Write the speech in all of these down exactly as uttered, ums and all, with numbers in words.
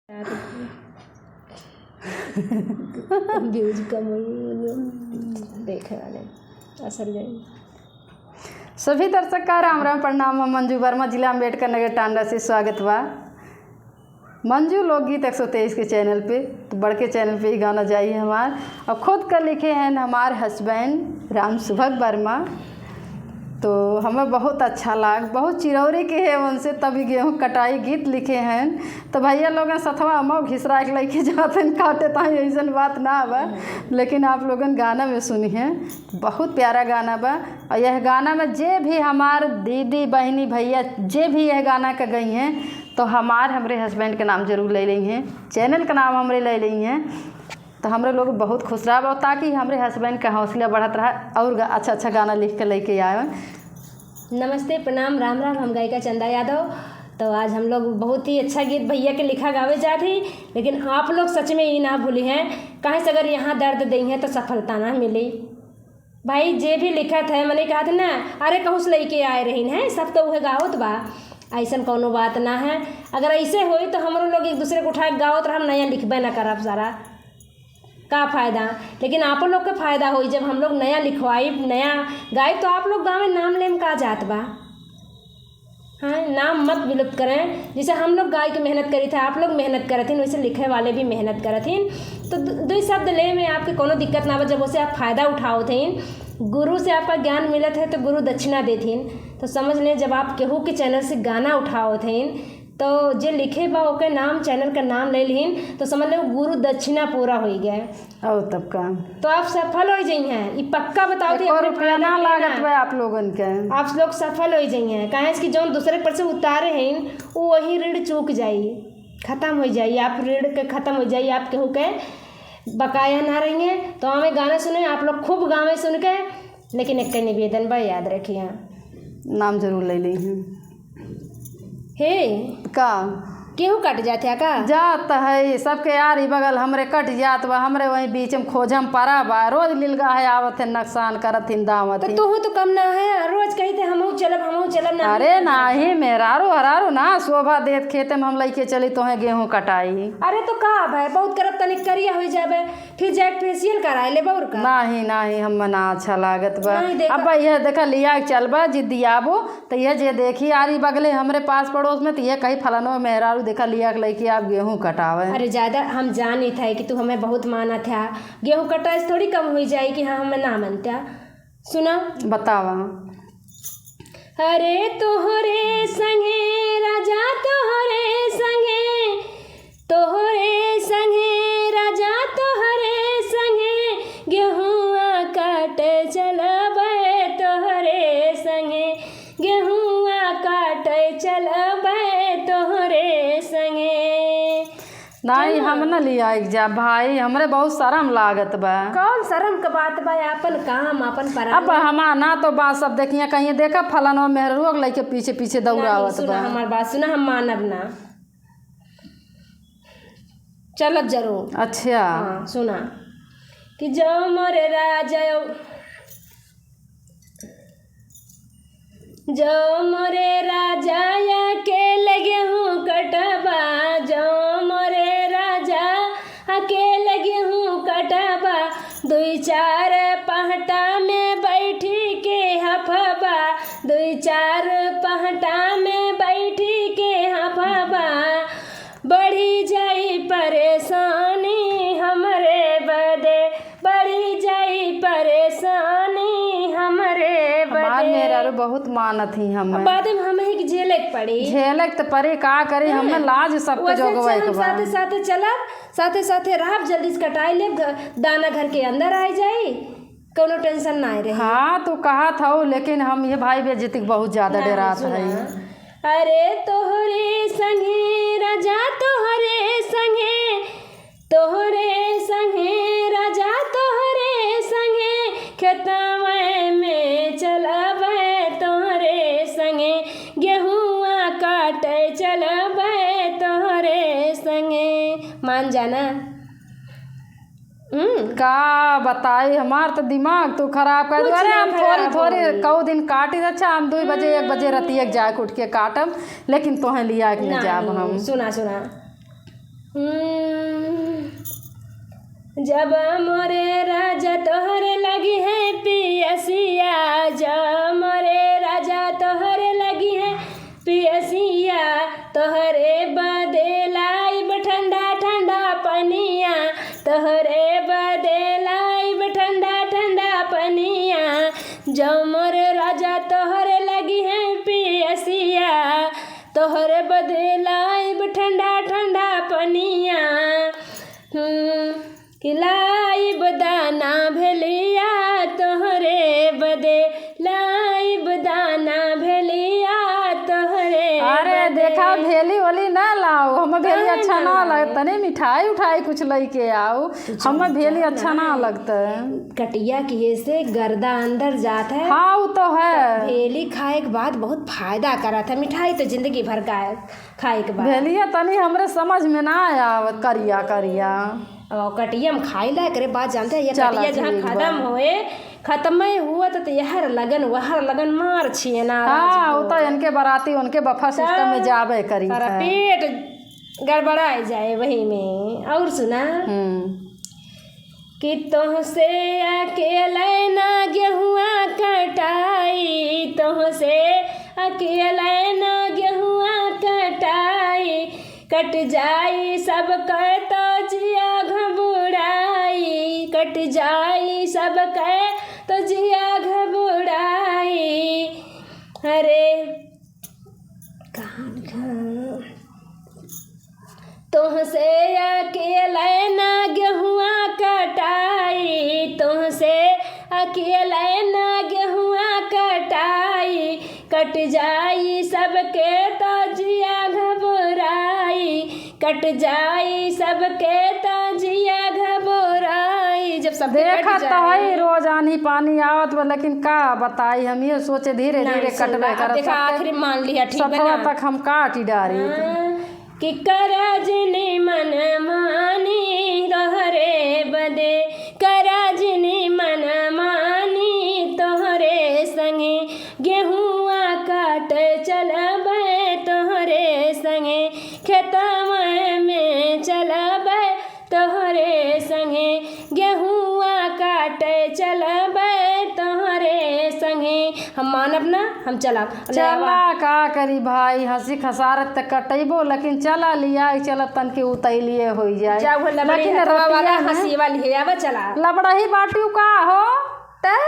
व्यूज कम हुई, देखे वाले असर गई। सभी दर्शक का राम राम, प्रणाम। हम मंजू वर्मा, जिला अम्बेडकर नगर, टांडा से स्वागत बा मंजू लोकगीत एक सौ तेईस के चैनल पे। तो बड़के चैनल पे ही गाना जाई हमार। और खुद का लिखे हैं हमार हस्बैंड राम सुभग वर्मा। तो हमें बहुत अच्छा लाग, बहुत चिरौरी के है उनसे, तभी गेहूँ कटाई गीत लिखे हैं। तो भैया लोगन सथवा हमहू घिसरा के लइके जात हैं काटे, ताई ऐसन बात ना बा। लेकिन आप लोगन गाना में सुनी हैं, बहुत प्यारा गाना बा। और यह गाना में जे भी हमार दीदी, बहिनी, भैया जे भी यह गाना का गई हैं, तो हमार, हमरे हस्बैंड के नाम जरूर ले लेई हैं, चैनल का नाम हमरे ले लेई हैं। तो हमरे लोग बहुत खुश रहब, ताकि हमरे हस्बैंड का हौसला बढ़त रहा और गा-, अच्छा अच्छा गाना लिख के लेके आए। नमस्ते, प्रणाम, राम राम। हम गायिका चंदा यादव। तो आज हम लोग बहुत ही अच्छा गीत भैया के लिखा गावे जात ही, लेकिन आप लोग सच में ई ना भूली हैं, काहे से अगर यहाँ दर्द देई हैं तो सफलता ना मिली। भाई, जे भी लिखत है, मने कहत ना, अरे कहूँ से लइके आए रहीन हैं, सब तो उहे गावत बा, ऐसन कौनो बात ना है। अगर ऐसे होई तो हमरो लोग एक दूसरे को उठा के गावत रहब, नया लिखबे ना करब सारा, का फायदा? लेकिन आप लोग के फायदा होई, जब हम लोग नया लिखवाई, नया गाई, तो आप लोग गाँव में नाम लेम का जात बा? हाँ, नाम मत विलुप्त करें। जैसे हम लोग गाय के मेहनत करी थे, आप लोग मेहनत करत हिन, वैसे लिखे वाले भी मेहनत करत हिन। तो दु-, दुई शब्द ले में आपके कोनो दिक्कत ना बा, जब उसे आप फायदा उठावत हिन। गुरु से आपका ज्ञान मिलत है तो गुरु दक्षिणा देत हिन। तो समझ लें, जब आप केहू के चैनल से गाना उठावत हिन, तो जे लिखे बा ओके नाम, चैनल का नाम ले लिहिन, तो समझ लें गुरु दक्षिणा पूरा होई गए। और तब का? तो आप सफल हो जाई हैं, ई पक्का बताओ कि एको अपने रुपया फायदा ना में लागत ना। बा आप लोगन के। आप लोग सफल हो जाई हैं, काहे कि जौन दूसरे पर से उतारे हैं, वो वही ऋण चूक जाई, खत्म हो जाई, आप ऋण के खत्म हो जाई, आप केहू के बकाया ना रहिए। तो हमें गाना सुने, आप लोग खूब गावे सुन के, लेकिन एक निवेदन बा, याद रखिए। नाम जरूर ले ली हैं। हे, का? गेहूं कट जात है का? जात है, सबके आरी बगल हमरे कट जात बा, हमरे वहीं बीच में खोजम परा बा, रोज लिलगा है आवत है, नुकसान करत हिन, दावत तो हिन। तोहू तो कम ना है, रोज कही थे हमहू चलब, हमहू चलब ना। अरे नाही, मेहरारू हरारू ना शोभा देत, खेते में हम लइके चली तोहे गेहूं कटाई। अरे तो का भाई, बहुत करब तनिक करिया हो जाबे, फिर जाके फेशियल कराए लेबे और का? नाही, नाही, हमें ना अच्छा लागत बा। नाही, देखा अब यह देखा लिया के चलबा, जिद्दी आबो, तो यह जे देखी आरी बगले हमरे पास पड़ोस में, तो यह कही फलानो मेहरारू देखा लिया के लइके आप गेहूं कटावे। अरे ज्यादा हम जानित है कि तू हमें बहुत मानत है, गेहूं कटाए से थोड़ी कम हुई जाए कि हाँ हमें ना मानत्या। सुना? बतावा। अरे तोहरे संगे राजा, तोहरे संगे, तोहरे संगे राजा, तोहरे संगे गेहुआ काटे चलबे, तोहरे संगे गेहुआ काटे चलबे, तोहरे संगे। नाही, चल। हम न लियाइक जा भाई, हमरे बहुत शरम लागत बा। कौन शरम के बात बा? आपन काम, आपन परानी। अब हमार ना तो बात सब देखिए, कहीं देखा फलानो मेहरुआ के लइके पीछे पीछे दौड़ावत बा। नहीं, सुना हमार बात, सुना, हम मानब ना। चलब जरूर। अच्छा। हाँ, सुना कि जो मोरे राजा, जो मोरे राजा अकेले गेहूं कटबा, जो मोरे राजा अकेले गेहूं कटबा, दुई चार पहटा में बैठी के हफबा, दुई चार पहटा में बैठी के हफबा। बढ़ी जाई परेशानी हमरे बदे, बढ़ी जाई परेशानी हमरे हमार बदे। मेहरारू बहुत मानत ही हमें। अब बाद में हमें ही झेले के पड़ी। झेले के तो पड़ी, का करी, हाँ। हमें लाज सबके वैसे जोगवे चल, के हम बा। साथे साथे चलब, साथे साथे रहब, जल्दी से कटाई लेब, घ-, दाना घर के अंदर आ जाई, कौनो टेंशन ना रही। हाँ, तू कहत हऊ, लेकिन हम ये भाई बेइज्जती के बहुत ज्यादा नहीं, डेरात सुना। हई। अरे तोहरे संगे राजा, तोहरे संगे, तोहरे संगे राजा, तोहरे संगे खेतवे में चलबे, तोहरे संगे गेहुआ काटे चलबे, तोहरे संगे। मान जाना। हम्म। का बताई, हमार तो दिमाग तू खराब कर दे। कुछ अरे ना हम थोड़ी खराब थोड़ी होई। कऊ दिन काटी, अच्छा हम दो बजे, एक बजे हम्म। रतिया के जाके उठ के काटम, लेकिन तोहे लिया के ले नहीं, जाब हम। सुना, सुना। जब मोरे राजा तोहरे लगिहैं पियसिया, जब मोरे राजा तोहरे लगिहैं पियसिया, तोहरे बदे लाइब ठंडा ठंडा पनिया, तोहरे बदे लाइब ठंडा ठंडा पनिया। जब मोरे राजा तोहरे लगिहैं पियसिया, तोहरे बदे लाइब ठंडा ठंडा पनिया। हम्म, कि लाइब दाना भेलिया तोहरे बदे, लाइब दाना भेलिया तोहरे अरे बदे। देखा, भेली ओली ना लाओ, हमें भेली काहे अच्छा ना ना लाओ? लगता, तनी मिठाई उठाई कुछ लेके आओ, कुछ हमें भेली अच्छा ना लगता है। कटिया किहे से गर्दा अंदर जात है। हाँ, वो तो है। तो भेली खाए के बाद बहुत फायदा करत है, मिठाई तो जिंदगी भर का खाए के बाद। भेलिया तनी हमरे समझ में ना आवत, करिया करिया। और कटिया में खाई ला, एकरे बाद जानते हैं, ये चला कटिया जहाँ ठीक बा। खत्म होए, खत्म हुआ तो, तो यहर लगन, वहर लगन मार छिए ना हाँ, राजपुर। वो तो इनके बराती, उनके बफा सिस्टम में तो जाबे करी सारा है। पेट गड़बड़ाए जाए वही में। और सुना हम्म। कि तोहसे अकेले ना गेहुआ कटाई, तोहसे अकेले ना गेहुआ कटाई, कट जाई सबके तो जिया घबराई, कट जाई सबके तो जिया घबराई। अरे कहाँ, कहाँ? तोहसे अकेले ना गेहुआ कटाई, तोहसे अकेले ना गेहुआ कटाई, कट जाई सबके तो जिया घबराई, कट जाई सबके तो जिया घबराई। जब सबके कट देखत तो जाई। है रोज आनी पानी आवत बा, लेकिन का बताई, हम ये सोचे धीरे ना, धीरे सुन कटबे ला, अब करत, देखा, सबके आखिरी मान लिया, ठीक बा सतवा ना? तक हम काट ही डारी। हाँ, कि करा जिनी मन मानी तोहरे बदे, करा जिनी मन मानी तोहरे संगे, गेहुआ काट चलबे तोहरे संगे, खेतवा में चलबे तोहरे संगे, गेहुआ काटे चलबे तोहरे संगे। हम मानब ना, हम चलब। ले आवा। चला, का करी भाई, हंसी खसारत त कटैबो, लेकिन चला लिया, चला तन के उतैलिए होइ जाए। जा वो लबड़ी लेकिन हथवा वाला रतिया में हंसी वाली है, आवा चला। लबड़ही बाटू का हो? त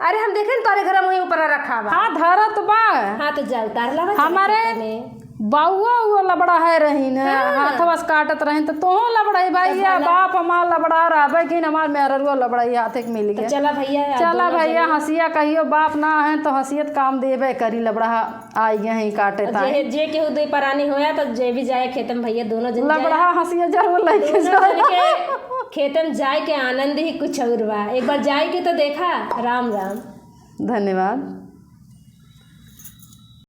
अरे हम देखे न तोरे घर में ऊपर रखा बा। हाँ, धरत बा। हाँ, तो जा उतार लावा, चला हमारे खेते में। बाउआ उआ लबड़ा है रही न, हाँ। हाथवा से काटत रही, तो तोहो लबड़ा है भाई, तो या भला। बाप हमार लबड़ा रहबे कि हमार मेहररुआ लबड़ा ही हाथे के मिल तो गया। चला भैया, चला दोनों भैया, जने। हंसिया कहियो बाप ना है, तो हंसियत काम देबे करी, लबड़ा आई गए हैं काटे और ताई। जे, जे केहू दुई परानी होया, तो जे भी जाए खेते में भैया, दोनों जन जाए। लबड़ा हंसिया जरूर लेके दोनों जाए। जन के खेते में जाए के आनंद ही कुछ और बा। एक बार जाए के तो देखा। राम राम। धन्यवाद।